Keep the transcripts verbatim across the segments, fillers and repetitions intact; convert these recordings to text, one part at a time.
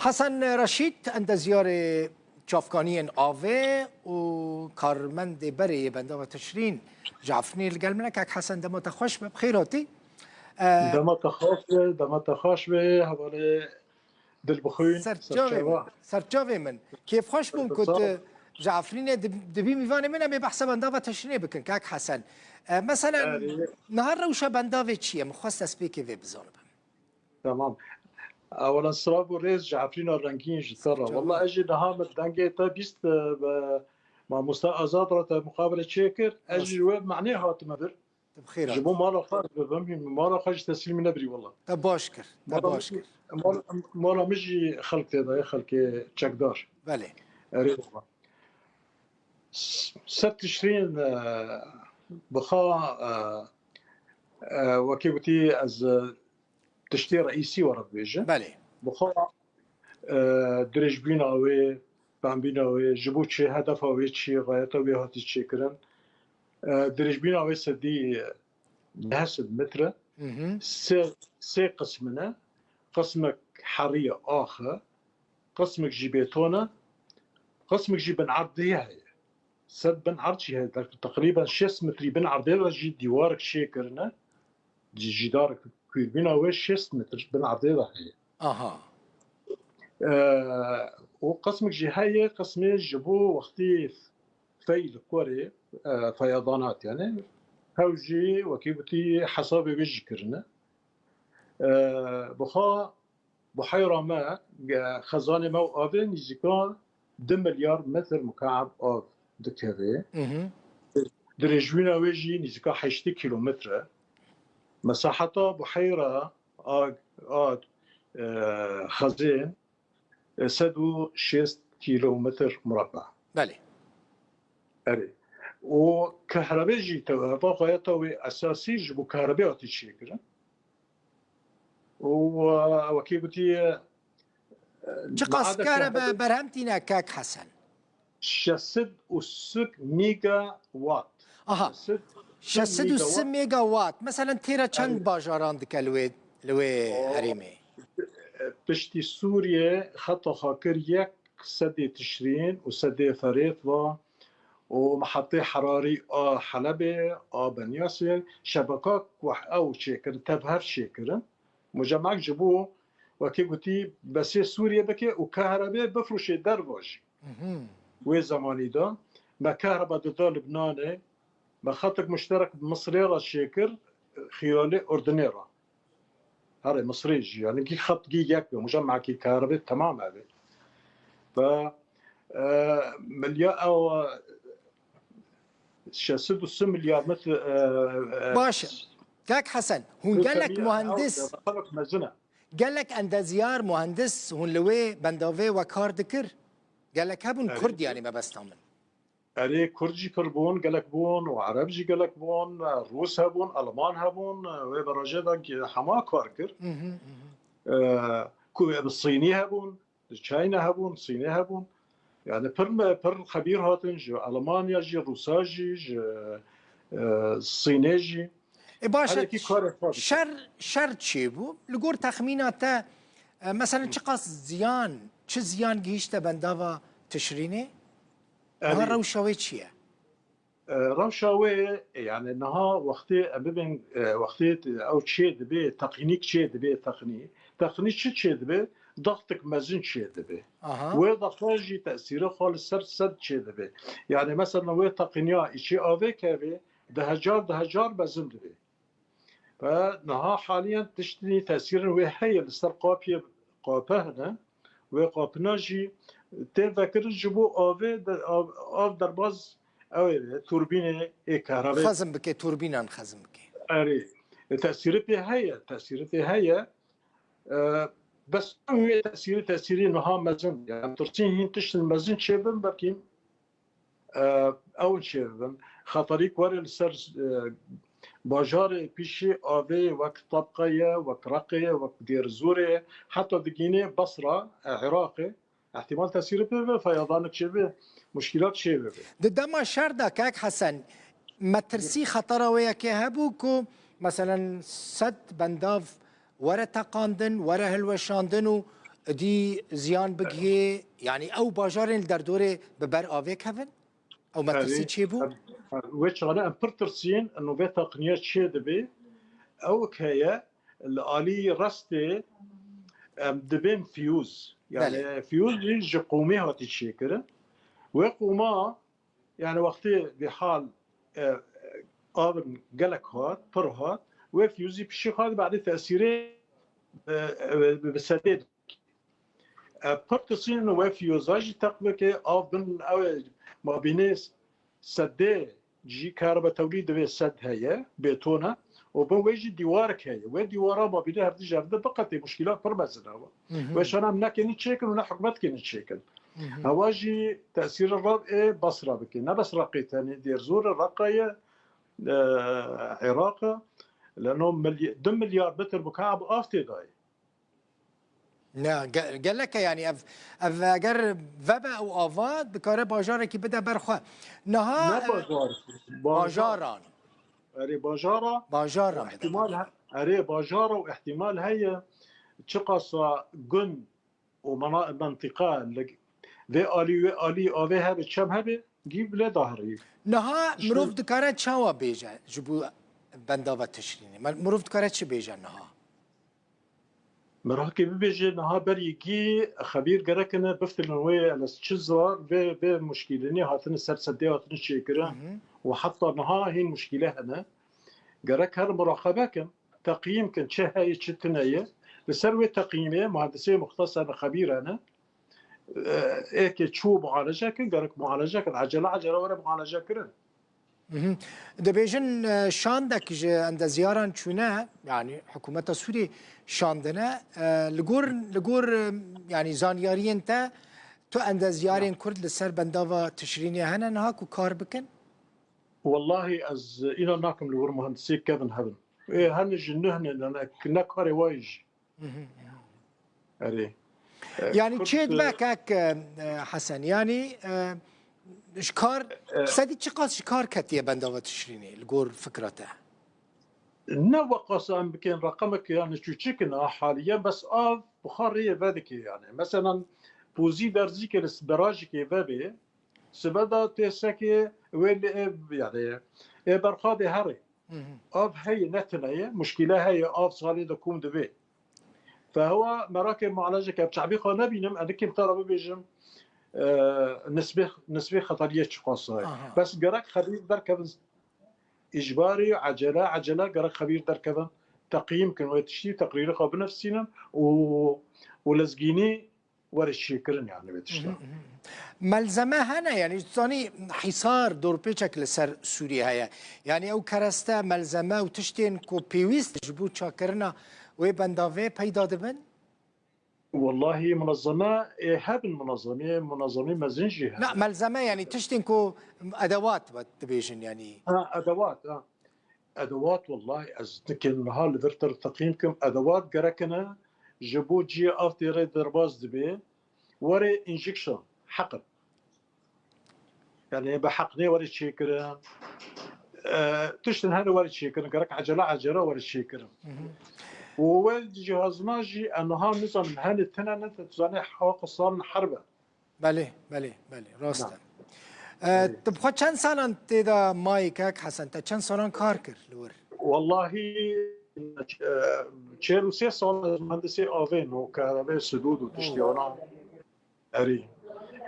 Hesen Reşîd, endezyarê çavkaniyên avê û karmendê berê yê bendava Tişrîn ji Efrînê li gel min e. Kak Hesen, dema te xweş be, bi xêr hatî. E, Dema te xweş be, dema te xweş be, hevalê dilbixwîn, Serçavê min, serçava. Serçavê min. Kêfxweş bûm ku Sağ ol. tu ji Efrînê dib-, dibî mîvanê min, em ê behsa bendava Tişrînê bikin, Kak Hesen. E, meselen, Erê. niha rewşa bendavê çi ye? Min xwest ez pêkê vê bizanibim. Tamam. Ewela silav û rêz ji Efrîna rengîn ji te re. Tamam. Walla ez jî niha min dengê te bîst, e, bi mamoste Azad re te muqabele çêkir. Ez Rast. jî wê manê hatime vir. Tu bi xêr Ji bo hatî. mala xwe ez bibim, mala xwe jî teslîmî nebirî walla. Te baş kir, te Mala baş min, kir. mala, mala min jî xelk tê de ye, xelkê çekdar. Belê. Erê walla. S-, sed Tişrîn, e, bi xwe, e, e, wekî gotî ez, e, tiştê reîsî we re dibêjim. Belê. Bi xwe, e, dirêjbîna wê, pembîna wê, ji bo çi, hedefa wê çi, xayeta wê hatî çêkirin. E, dirêjbîna wê sedî deh metre. Hı hı. Sê, sê qismin e. Qismek herî ye, ax e. Qismek jî bêton e. Qismek jî bin erdê heye. Sed bin erd jî heye. Te-, teqrîben şêst metrî bin erdê de jî dîwarek çêkirine. Cî-, cîdarek kûrbîna wê şêst metr bin erdê de heye. Aha. Ee, û qismek jî heye, qismê ji bo wextî fey li korê, e, feyadanat yani. Hew jî wekî gotî hesabê wê jî kirine. E, bi xwe Buheyra me, e, xezanê me û avê nîzîka du milyar metr mukab av dikeve. Hı hı. Dirêjbîna wê jî nîzîka heştê kîlometre. Mesaheta buheyra a, a, e, xezên e, sed û şêst kîlometr mureba. Belê. Erê. Û kahrebê jî te, va xayeta wê esasî ji bo kahrebê hatî çêkirin. Û, e, wekî gotî, e, Çiqas miade kahrebe kahrebê berhem tîne kek Hesen? Şeş sed û sî megawatt. Aha. Şeş sed û sî megawatt. Şeş sed û sî megawatt. Meselen têra çend Erê. bajaran dike li wê, li wê O, herêmê? Piştî Sûriyê xeta xwe kir yek sedê Tişrîn û sedê Ferêt va û mehetê Herarî a Helebê, a Benyasê, şebeka ku ew çêkirin, tev hev çêkirin. Mucemek ji bo, wekî gotî, besê Sûriyê bike û kahrebê bifroşê derva jî. Mhm. Wê zemanî de me kahreba dida Libnanê, me xetek muşterek bi Misrê re çêkir, xiyalê Urdunê re. Herê Misrê jî, yani gî xet gî yek be, mucemekî kahrebe temam hebe. Ve, e, milya ew, e, şeş sed û sî milyar metr, e, e, Baş e. Kak Hesen, hûn gelek muhendis, raqamek mezin e. Gelek endezyar, muhendis, hûn li wê bendavê we kar dikir? Gelek hebûn Erê. Kurd, yani mebesta min. Erê, Kurd jî pir bûn, gelek bûn, û Ereb jî gelek bûn, Rûs hebûn, Alman hebûn, wê berajê de hema kar kir. Mhm, mhm. E, ku bi Sînî hebûn, Çayna hebûn, Sînê hebûn. Yani pir me, pir xebîr hatin ji Almanya jî, Rûsa jî, ji, e, Sînê jî. E, baş e, Her yekî karê xwe dike. şer, şer çêbû? Li gor texmîna te, e, meselen çiqas ziyan, çi ziyan gihîşte bendava Tişrînê? Niha Erê. rewşa wê çi ye? E, rewşa wê, e, yani niha wextê em bibên, e, wextê ew çê dibe, teqnîk çê dibe, teqnî. Teqnî çi çê dibe? Daxtik mezin çê dibe. Aha. Wê daxta jî tesîrê xwe li ser sed çê dibe. Yani mesela wê teqniya îçê avê kevê, di hecar, di hecar mezin dibe. Ve niha haliyen tiştî tesîrin wê heye li ser qapiyê, qape hene. Wê qapina jî tê vekirin ji bo avê de, av, av derbaz ew ê turbînê ê kahrabê. Xezin bike, turbînan xezin bike. Erê. E, tesîrê pê heye, tesîrê pê heye. E, bes wê tesîrê, tesîrê niha mezin. Yani tirsîn hîn tiştin mezin çêbin, belkî e, ew çêbibin. Xeterî ku were li ser, e, bajarê pîşî avê wek Tabqe ye, wek Reqê ye, wek Dêr Zûrê ye, heta digînê Basra, e, Iraqê, ihtimal tesîrê pê ve, feyadanê çêbe, muşkîlat çêbe. Di dema şer de, kek Hesen, metirsî xetera wê yekê hebû ku, meselen, sed bendav were teqandin, were hilweşandin û Dî ziyan bigihê, yanî ew bajarên li derdorê bi ber avê kevin? Ew metesî çêbû? Em, em, wê çaxanê em pir tirsîn, eno vê taqiniya çê dibê. Ew heye li alî restê em dibên fiyûz. Belê. Yani fiyûz jî ji qûmê hatî çêkirin. Wê qûma, yani wextê vê hal, e, avin gelek hat, pir hat, wê fiyûzî pişî xwar, badê tesîrê, e, e, bi sedê E, pir kesîn wê fiyûza jî teq bike, av bin ew ê mabînê sedê jî kerbe tewlî divê sed heye, bêtona, û bin wê jî dîwarek heye. Wê dîwara mabînê hevdi ji hevdi biqetê, muşkîla pir mezin e. Hı hı. Wê şana em nekênî çêkin û ne hikûmet kênî çêkin. Hı hı. Hewa jî tesîrê rav ê Basra bike. Ne bes Reqê tenê, Dêrzor e, Reqa ye, e, Iraq e. Leno milya-, du milyar metr mukab av tê dayê. Ne, ge-, gelek e, yanî ev, ev eger vebe ew ava, dikare bajarekî bide ber xwe. Niha, Ne e, bajar, bajar. Bajaran. Erê, bajara. Bajaran bide. Ihtimal he-, erê, bajara û ihtimal heye çiqasa gund û mena-, mentiqa li vê alî, wê alî avê hebe, çem hebe, gî bile dahirî. Niha mirov dikare çawa bêje ji bo bendava Tişrînê? Me-, mirov dikare çi bêje niha? Merakê bibêje, niha berî gî xebîr gerekine biftilin wê, ez çi zar vê, vê muşkîlinê hatine ser sedê hatine çêkirin. Hı hı. Û heta niha hîn muşkîle hene. Gerek her muraqebe kin, teqyîm kin, çi heye, çi tune ye. Li ser wê teqyîmê muhendisê muxtes hene, xebîr hene. E, êkê çû mualece kin, gerek mualece kin, ecele ecele were mualece kirin. Mhm. Dibêjin, e, şandek ji endezyaran çûne, yanî hikûmeta Sûriyê şandine. E, li gor, li gor, e, yanî zanyariyên te, tu endezyarên Kurd li ser bendava Tişrînê hene niha ku kar bikin? Wellahî ez înan nakim li wir muhendisê kevin hebin. Ê hene ji nuh ne, ne, ne karê wayî jî. Mhm, mhm. Erê. E, Yanî Kurd, çê dibe e, kek, e, Hesen, yanî, e, ji kar, e, sedî çiqas ji kar ketiye bendava Tişrînê li gor fikra te? Ne weqasa em bikên reqemek, yani çûçik in a haliye, bes av bi xwe rêyê vedike yani. Meselan, pozî derzîke li berajikê vebê, sibe da tê sekê wê li ê, yani, ê berxadê herê. Hı hı. Av heye, ne tune ye, muşkîle heye, av salê de kom dibê. Fehewa merakê mualajeke bi çavê xwe nebînim, ez nikim te re bibêjim, e, nisbê, nisbê xeteriyê çiqas e. Aha. Bes gerek xebîr derkevin îcbarî, ecele, ecele gerek xebîr derkevin, teqyîm kin wê tiştî, teqrîrê xwe binivîsînin û, û lezgînî were çêkirin, yani vê tişta. Mhm, mhm. Melzeme hene, yani tu zanî hîsar, dorpêçek li ser Sûriyê heye. Yani ew kereste, melzeme û tiştên ku pêwîst ji bo çakkirina wê bendavê peyda dibin? Wellahî munezeme, ê, hebin munezemê, munezemê mezin jî hene. Na, melzeme, yani tiştên ku edewat dibêjin, yani. Ha, edewat, ha. Edewat, wellahî ez nikim niha li vir te re teqîm kim. Edewat gerekine ji bo cihê av têrê derbas dibe. Were injection, heqin. Yani bi heqnê were çêkirin. E, tiştin hene were çêkirin. Gerek ecele ecele were çêkirin. Hı hı. Û wel cihazna jî em niha nizanin hene tine ne te, tu zanê hewa qisarın herbe. Belê, belê, belê, rast e. Na. E, Belê. Tu bi xwe çend salan tê de mayî kek Hesen? Te çend salan kar kir li wir? Wellahî, e, çêl û sê sal ez muhendisê avê no, karevê sidûd û tiştî Oh. wana. Erî.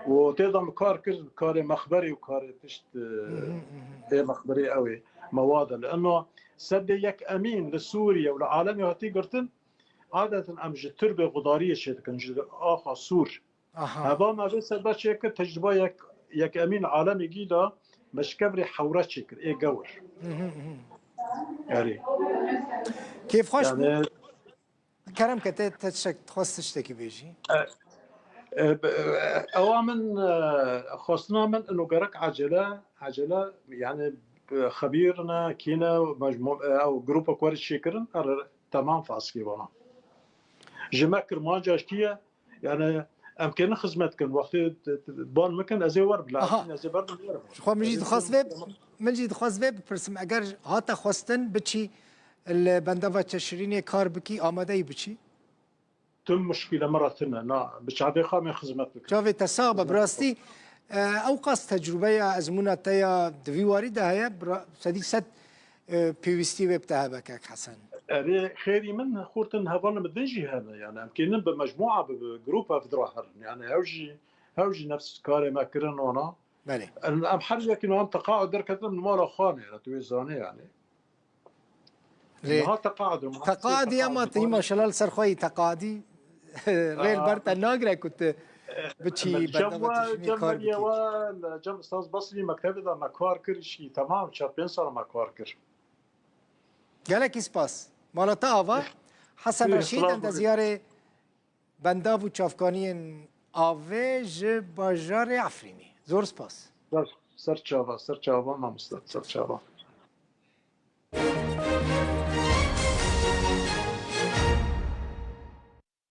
Û tê de min kar kir, karê mexberê û karê tişt, e, Hı hı, hı hı. ê mexberê ew ê. Mewad e. Li eno sedê yek emîn li Sûriye û li alemê hatî girtin, adeten em ji tirbê xudariyê çê dikin, ji axa Sûr. Aha. Heva me vê sedba çêkir, tecrüba yek, yek emîn alemê gî da me ji kevirê hewra çêkir, ê gewir. Mhm, mhm. Erê. Kêfxweş bû. Yani, Kerem ke te, te tiştek, dixwest tiştekî bêjî? E, e, b-, e, ewa min, e, xwestina min ino gerek acele, acele, yani, e, xebîr ne, kî ne, mecmu-, e, ew grupa ku were çêkirin, her temam faskî bana. Ji me Kirmanca kî ye, Yani em kênin xizmet kin, wextê t-, t-, ban mikin, ez ê wer bila, Aha. ez ê ber wer. Ji xwe min jî Ez ê dixwest vê, min jî dixwest vê bipirsim, eger hate xwestin biçî li bendava Teşrînê kar bikî, amadeyî biçî? Tim muşkîle min re tune. Na, bi çavê xwe em ê xizmet bikin. Çavê te sax be, bi rastî, e, ew qas tecrûbeya ezmûna te ya di vî warî de heye, bi ra-, sedî sed, e, pêwîstî wê bi te hebe, kek Hesen. Erê, xêrî min, xurtin hevalên min din jî hene. Yani, em kênin bi mecmûa, bi, bi grûpa, bi dira herin. Yani, ew jî, ew jî nefs karê me kirin ona. Belê. Em, em her yekî niha teqaud derketin li mala xwe nêre, tu wê zanî yani. Lê Niha teqaud e, niha teqadî sê ema teqaud tî var. Maşallah li ser xwe yî teqadî. Rê li ber te nagire ku tu biçî Cem berdeva we, tijînê Cem kar Meriye bikî. We, li Cem Ustaz Basrî mektebê de me kar kir, îşkî temam, çar pênc sal me kar kir. Gelekî spas. Mala te ava. Hesen Reşîd, endeziyarê bendav û çavkaniyên avê ji bajarê Efrînê. Zor spas. Ser, ser çava, ser çava mamoste, ser çava.